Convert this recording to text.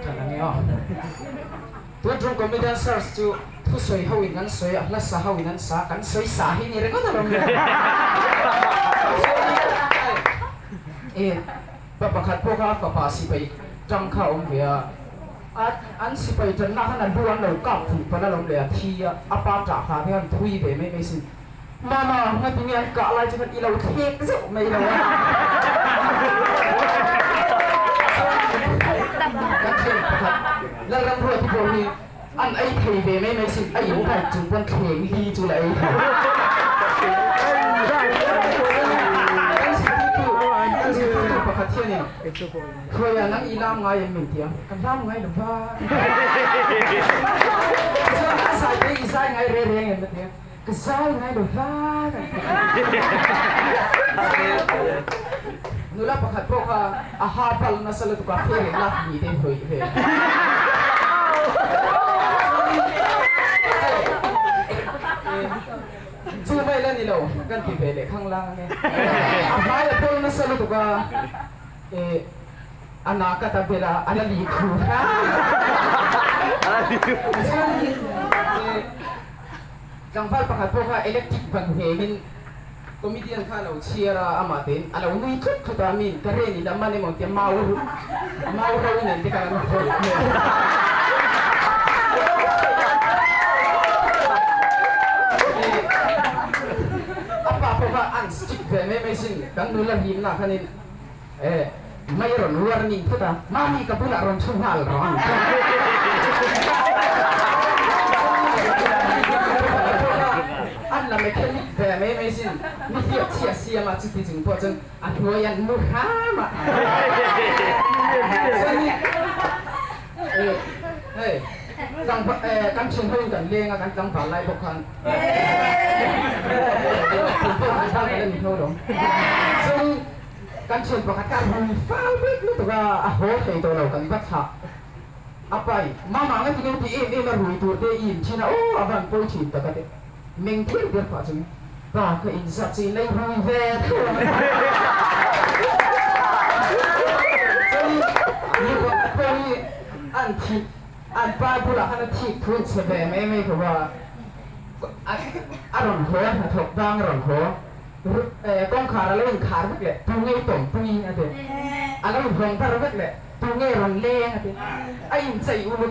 Ṭan ang e aw. Tun ṭum comedian search chu thusawi ho in an sawi a, hla sa ho in an sa, kan sawi sa hi ni ringawt alawm le. E pa pakhat pawh kha a fapa sipai ṭang kha a awm ve a, a an sipai ṭanna khan a lu an lo kap fuh palh alawm le, a thi a, a pa ṭah hla te khan thui ve mai mai sin. Mama, ngatinge an kah lai chu khan i lo thlek zeuh mai lo a. Kan thian pakhat Lalramruati pawh hi an ei thei ve mai mai sin, a in bike chung pawn thleng li chu la ei thei. Kan zirtirtu pakhat hianin, Khawiah nang i lam ngai em min ti a, ka lam ngai lo va. Chuan a zai te i zai ngai reng reng em a ti a. Ka zai ngai lo va kan ti. Nula pakhat pawh kha a ha pal nasa lutuk a, fair and lovely te hlawih ve. Chu mai la ni lo kan ti ve leh khang lang ange. A hmai a pawl nasa lutuk a, a na ka ta bel a, a la li khu hram. Tlangval pakhat pawh kha electric ban nghengin comedian kha a lo chhiar a, amah tein a lo nui thut thut a, miin ka ren in a man emaw tia mau mau ro nen te khan an hawlh hmel. A pa pawh kha an strict ve mai mai sin, kan nula hlimna khanin eh mei rawn warning phut a, Mami ka bulah rawn thu nghal rawh ang. An la mechanic ve mai mai sin, mi hliah chhia siam a chuti chung pawh chuan a hnuai an mu hram a. Chuan i hei tlangval kan thian ho in kan leng a kan tlangval lai bawk khan tlangval kan la ni hlo lo. Chuan Kan thian pakhat kha a rui fal vek lutuk a, a haw thei tawh lo kan va thlah a pai. Mama nga ti nge ti em em a rui tur te i in thin a aw a van pawi thin tak a ti. Meng ber ber pah chungin pa ka in zat chu in lei rui ve tho ang a ti. Chuanin mi pakhat pawh hi an thih an pa bulah khan a thik thu in chhe ve mai mai tho a, a rawn haw a hnathawk bang a rawn haw. Kawngkhar a lo inkhar vek leh tu nge tawmpui a ti. A lo inhlawng tar vek leh tu nge rawn leng a ti. A inchei uluk.